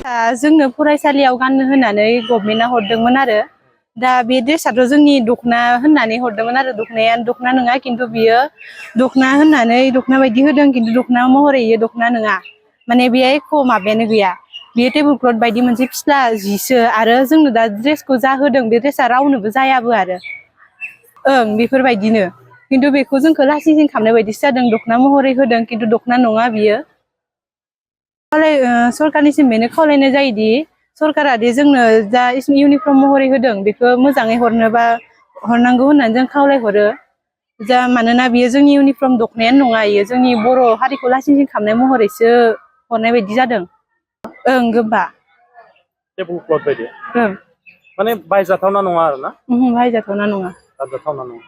जोंनो फरायसालियाव गाननो होनानै गभमेन्टआ हरदोंमोन आरो दा बे ड्रेसाथ' जोंनि दख'ना होननानै हरदोंमोन आरो दख'नाया दख'ना नङा खिन्थु बियो दख'ना होननानै दख'ना बायदि होदों खिन्थु दख'ना महरै इयो दख'ना नङा माने बेहाय एख' माबायानो गैया बेयो टेबोल क्लथ बायदि मोनसे फिस्ला जिसो आरो जोंनो दा ड्रेसखौ जा होदों बे ड्रेसा रावनोबो जायाबो आरो ओं बेफोरबायदिनो खिन्थु बेखौ जोंखौ लासिं खालामनाय बायदिसो जादों दख'ना महरै होदों खिन्थु दख'ना नङा बियो सरकारनिसिम बेनो खावलायनाय जायोदि सरकारा दि जोंनो जा इउनिफर्म महरै होदों बेखौ मोजाङै हरनोबा हरनांगौ होननानै जों खावलायहरो जा मानोना बियो जोंनि इउनिफर्म दख'नायानो नङा इयो जोंनि बर' हारिखौ लासिं खालामनाय महरैसो हरनाय बायदि जादों ओं गोबा टेबोल क्लथ बायदि ओं माने बायजाथावना नङा आरो ना बायजाथावना नङा बायजाथावना नङा